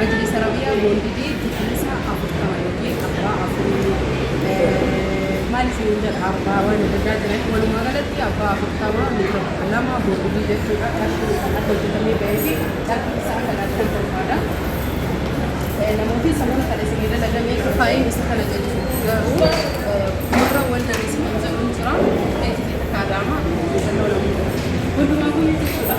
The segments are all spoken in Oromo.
Majlisa Rabiyaa boondidii tiknisa 40 yookiin abbaa afurii maal isiniin jedha, abbaa waan adda addaa jiran, walumaa galatti abbaa 40 meetira 12 boondidii jechuudha. Qarshiin kan akka hojjetamee bahee fi carqii isaa akka laattan barbaada. Namooti samoona kana isinii dalagamee kifaayeen isa kana jechuudha. Garuu warra wanta isiniin jedhuun jira. Eetii takkaadhaama hundumaa kun jechuudha.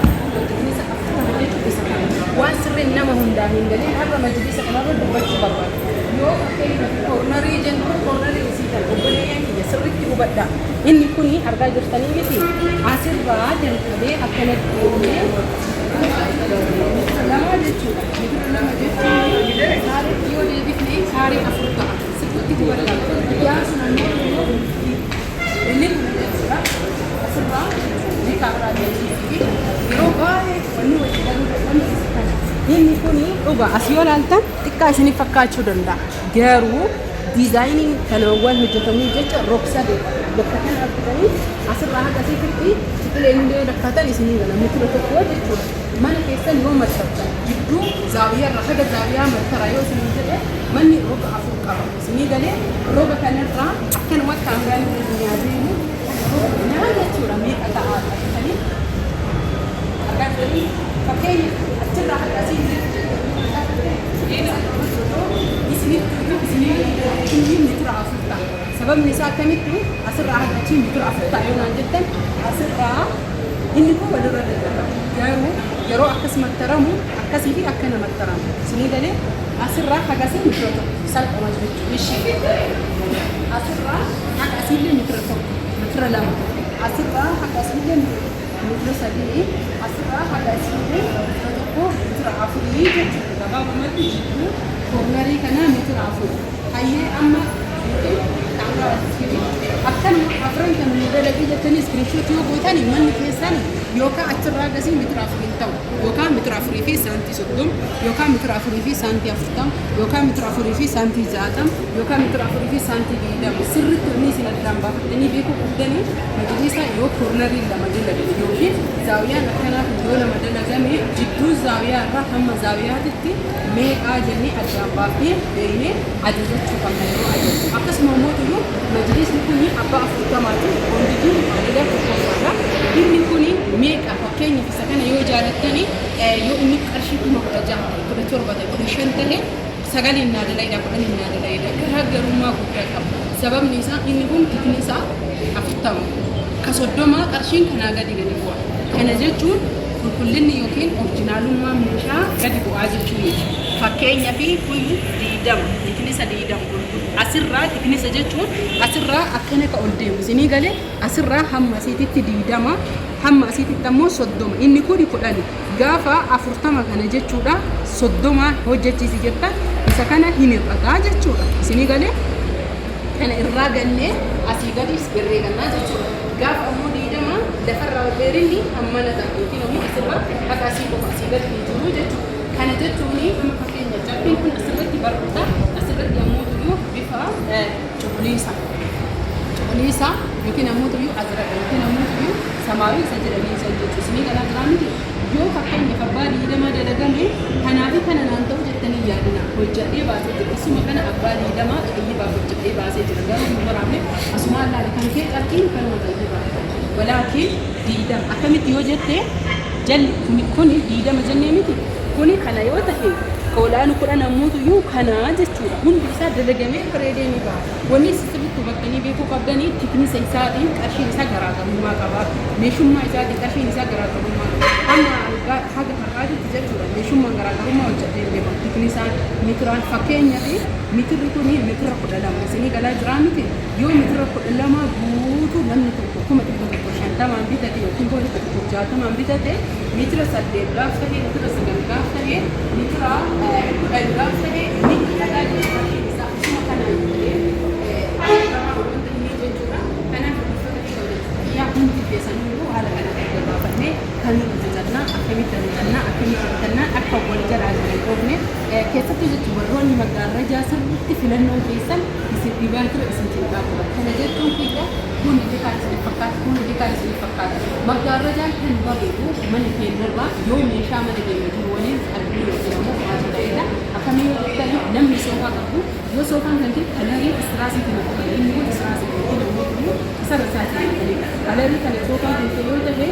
Tiknisa 40 jechuun isa kana. Waan sirriin nama hundaa hin galin har'a majlisa kanarra dubbachuu barbaada. Yoo fakkeenyaaf cornerii jennu, cornerii isii kana, obboleeyyan kiyya, sirriitti hubadhaa. Inni kuni argaa jirtanii miti, asirraa jalqabee akkanatti deemee 2 jechuudha. Meetira 2 jechuun kaareetti yoo deebifne kaaree 4 ta'a. Sirriitti hubadhaa. Itti sun ammoo inni kun jechuudha. Asirraa ni kaarraa deebisuu yeroo baay'ee wanni wajji galuu dadhabne isa kana. Inni kuni dhuga as yoo ilaaltan xiqqaa isiniif fakkaachuu danda'a. Garuu diizaayiniin kanawwan hojjetamuu jecha rog-sadee bakka kana argitanii asirraa haga asiitti ciqileen illee lakkaatan isinii gala meetira 1 jechuudha. Mana keessan yoo mattartan jidduu zaawiyaa irraa haga zaawiyaa mattara yoo isinii jedhe, manni roga 4 qaba. Isinii galee, roga kanarraa akkanumatti kaameraan irra isinii adeemu roga kanaa jechuudha, meeqa ta'a argitanii argaa jirtanii. Fakkeenya achirraa haga asii isinitti isinii meetira 4 ta'a. Sababni isaa akkamitti asirraa haga achii meetira 4 ta'a yoo naan jettan, asirraa inni kun walirra daddarba. Garuu yeroo akkas mattaramu akkasii fi akkana mattaramu. Isinii galee, asirraa haga asii meetira 1 salphuma jechuudha. Ishii asirraa haga asiillee meetira 1, meetira 2, asirraa haga asiillee meetira 3, asirraa haga asiillee meetira 1, meetira 4 jechuudha. Gabaabumatti jidduu cornerii kanaa meetira 4. Hayyee, amma kaameraa akkanuma afran kan nu dalagee jettanii screenshot yoo gootan, manni keessan yookaan achirraa gasii meetira 4 hin ta'u, yookaan meetira 4 fi saantii 30, yookaan meetira 4 fi saantii 40, yookaan meetira 4 fi saantii 60, yookaan meetira 4 fi saantii 20. Sirriitti wanni isin addaan baafattanii beekuu qabdanii, majlisa yoo corneriin lama dalagame yookiin zaawiyaan akkanaa kun yoo lama dalagame, jidduu zaawiyaa irraa hamma zaawiyaatitti meeqaa jennee addaan baafnee beeknee ajajachuu qabna yeroo ajajnu. Akkasuma immoo tuyyuu majlisni kun abbaa 40ti, boondidiin ajaja tokkoffaadha. Inni kun meeqa? Fakkeenyaaf isa kana yoo jaalattani, yoo inni qarshii 16,000 ta'e, 17 ta'e, 15 ta'e, sagaliin naa dalaydha, 10n naa dalaydha, garaagarummaa guddaa qaba. Sababni isaa inni kun tikni isaa 40, ka 30 qarshiin kanaa gadi gadi bu'a. Kana jechuun qulqullinni yookiin originalummaan meeshaa gadi bu'aa jechuu miti. Fakkeenyaa fi kun 20, thicknessa 20, asirraa thicknessa jechuun asirraa akkana ka ol deemu, isinii galee, asirraa hamma asiititti 20, hamma asiititti ammoo 30. Inni kun 10 gaafa 40 kana jechuudha. 30 hojjechiisi jettan, isa kana hin hir'ataa jechuudha. Isinii galee, kana irraa gannee asii gadis herreegannaa jechuudha. Gaafa ammoo 20 lafarraa ol dheerinni hammana ta'a, yookiin ammoo asirraa haga asii qofa, asii gadi hin jiru jechuudha. Kana jechuun amma fakkeenya carqiin kun asirratti barruudha, asirratti ammoo tuyyuu bifa cuquliisa cuquliisa yookiin ammoo tuyyuu azraqa yookiin ammoo tuyyuu samaawii isa jedhanii isa jechuudha. Isinii galaa jiraa miti? Yoo fakkeenyaaf abbaa 20 dalagame, kanaa fi kana naan ta'u jettanii yaadina. Hojjadhee baasee jira. Isuma kana abbaa 20 xayyibaaf hojjadhee baasee jira. Garuu hin waraabne. Asumaan laali kan kee carqiin kanuma xayyibaa. Walaakin 20 akkamitti yoo jette, jalli kuni kuni 20 jennee miti, kuni kana yoo tahe, olaanu 10 ammoo kana jechuudha. Hundi isaa dalagamee bareedee ni baha. Wanni sirriitti hubattanii beekuu qabdanii, thicknessa isaatiin qarshiin isaa garaagarummaa qaba. Meeshummaa isaatiin qarshiin isaa garaagarummaa qaba. Amma haga har'aatitti jechuudha, meeshummaan garaagarummaa hojjetee hin beekamu. Thicknessaan meetiraan, fakkeenyaaf meetirri kun meetira 12, isinii galaa jiraa miti? Yoo meetira 12 guutuu namni tokko 150,000n bitate yookiin 160,000n bitate, meetira 8 gaaf ta'e, meetira 9 gaaf ta'e, meetira 10 gaaf ta'e ni hir'ataa jechuudha. Qarshiin isaa isuma kanaan ta'ee garaa wanta inni jechuudha. Kanaaf hordoftoota fi kabajamtoota kiyyaa, hundi keessaniyyuu haala kana adda baafannee kamiin ajajannaa, akkamitti ajajannaa, akkamitti bitannaa, akka wal jalaa hin dhoofne, keessattuu jechuun warroonni maggaarrajaa sirriitti filannoon keessan isin dhibaa ture, isin cinqaa tura. Kana jechuun kiyya kun illee kaan isiniif fakkaata, kun illee kaan isiniif fakkaata. Maggaarrajaan kan bareedu mana keenyarraa yoo meeshaa mana keenya jiru waliin qalbii yookiin ammoo maatu ta'edha. Soofaa qabdu yoo soofaan kan ta'e kalarii istiraasii kana qaban, inni kun istiraasii yookiin ammoo isarra isaatii kalarii kana soofaan kan ta'e yoo ta'e,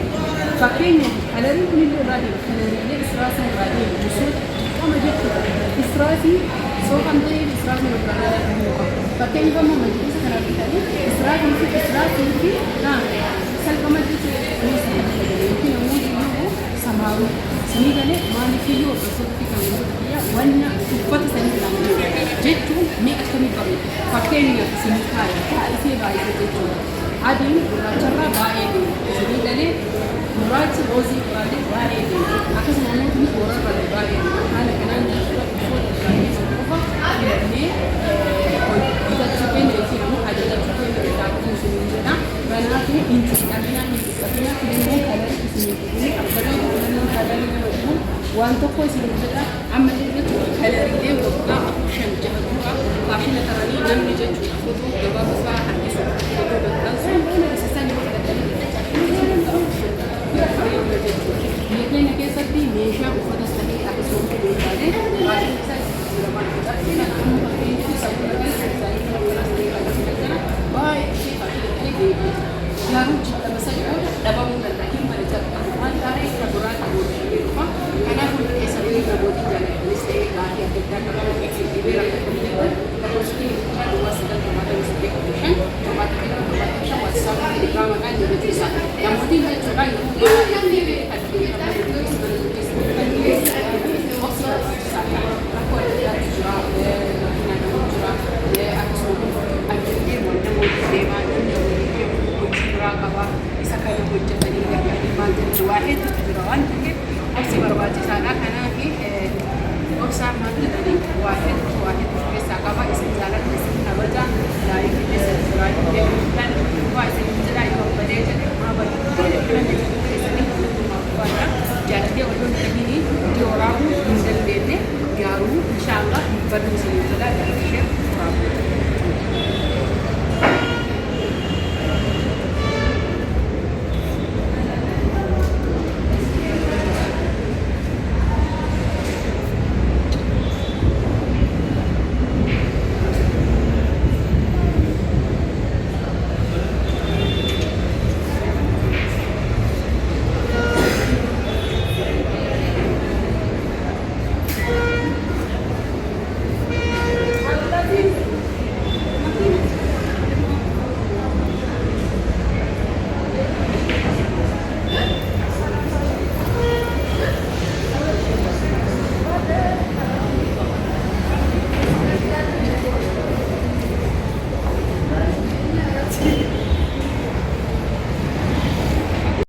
fakkeenyaaf kalariin kun illee irraa deema, kalariilee istiraasii irraa deemu gosoota qama jechuudha. Istiraasii soofaan ta'e istiraasii irraa deemuu qabu. Fakkeenyaaf amma majlisa kana argitanii istiraasii fi salphumatti jechuudha yookiin ammoo iyyuu samaawii sinii galee. Maaliif iyyuu hordoftoota fi kabajamtoota kiyya, wanna uffata sanii ilaalanii jechuun mee akkamii bareeda? Fakkeenyaaf isinii kaaya baay'isee baay'isee jechuudha. Adiin gurraacharraa baay'ee deema. Isinii galee, gurraachi roozii irraallee baay'ee deema. Akkasuma immoo tuni boorarraallee baay'ee deema. Haala kanaan jechuudha uffata irraa qofa filannee bitachuu keenya yookiin immoo ajajachuu keenya irraa isiniin jedha. Kanaaf hin cinqaminaa, hin dhiphatinaa. Filannoon kalarii isinii dhibuni abbareedu, filannoon kalarii nama dhibu waan tokko isiniin jedha. Ammallee jechuudha kalariilee waggaa 4, 5, 6 dura faashina taranii namni jechuudha footoo gabaabaa harkisu, footoo maxxansu, isa san yoo filatanii bira bareedu jechuudha. Biyya keenya keessatti meeshaa uffatas ta'ee akkasumas meeshaalee baay'een isaa jijjiiramaa jira. Kana amma fakkeenyaaf sammuu kana isaanii kana kanas ta'ee kan kana baay'ee ishee faashina ta'ee deebi'ee jira. Garuu ji'a 2, 3 booda dhabamuu danda'a. Hin bane jalqaba. Maal taaree kan biraatti oomishamee dhufa. Kanaaf hundi keessanii namooti jaalatanis ta'ee gaafii adda addaa qaban, dhibee rakkatanii jettan, lakkoofsa keenya bilbilaa 0978 15 72 75 WhatsApp, Telegiraamaadhaan nu dubbisa. Namootiin jechuudha yeroo baay'ee kan kan obsi barbaachisaadha. Rakkoo adda addaatu jira. Makiinaa namoota jira. Akkasuma addunyaa namoota deemaa, namni deemu hojii biraa qaba. Isa kana hojjetanii gargaaranii maal jedhamu, waa hedduutu jira waan ta'eef obsi barbaachisaadha. Kanaaf obsaan maal jedhama.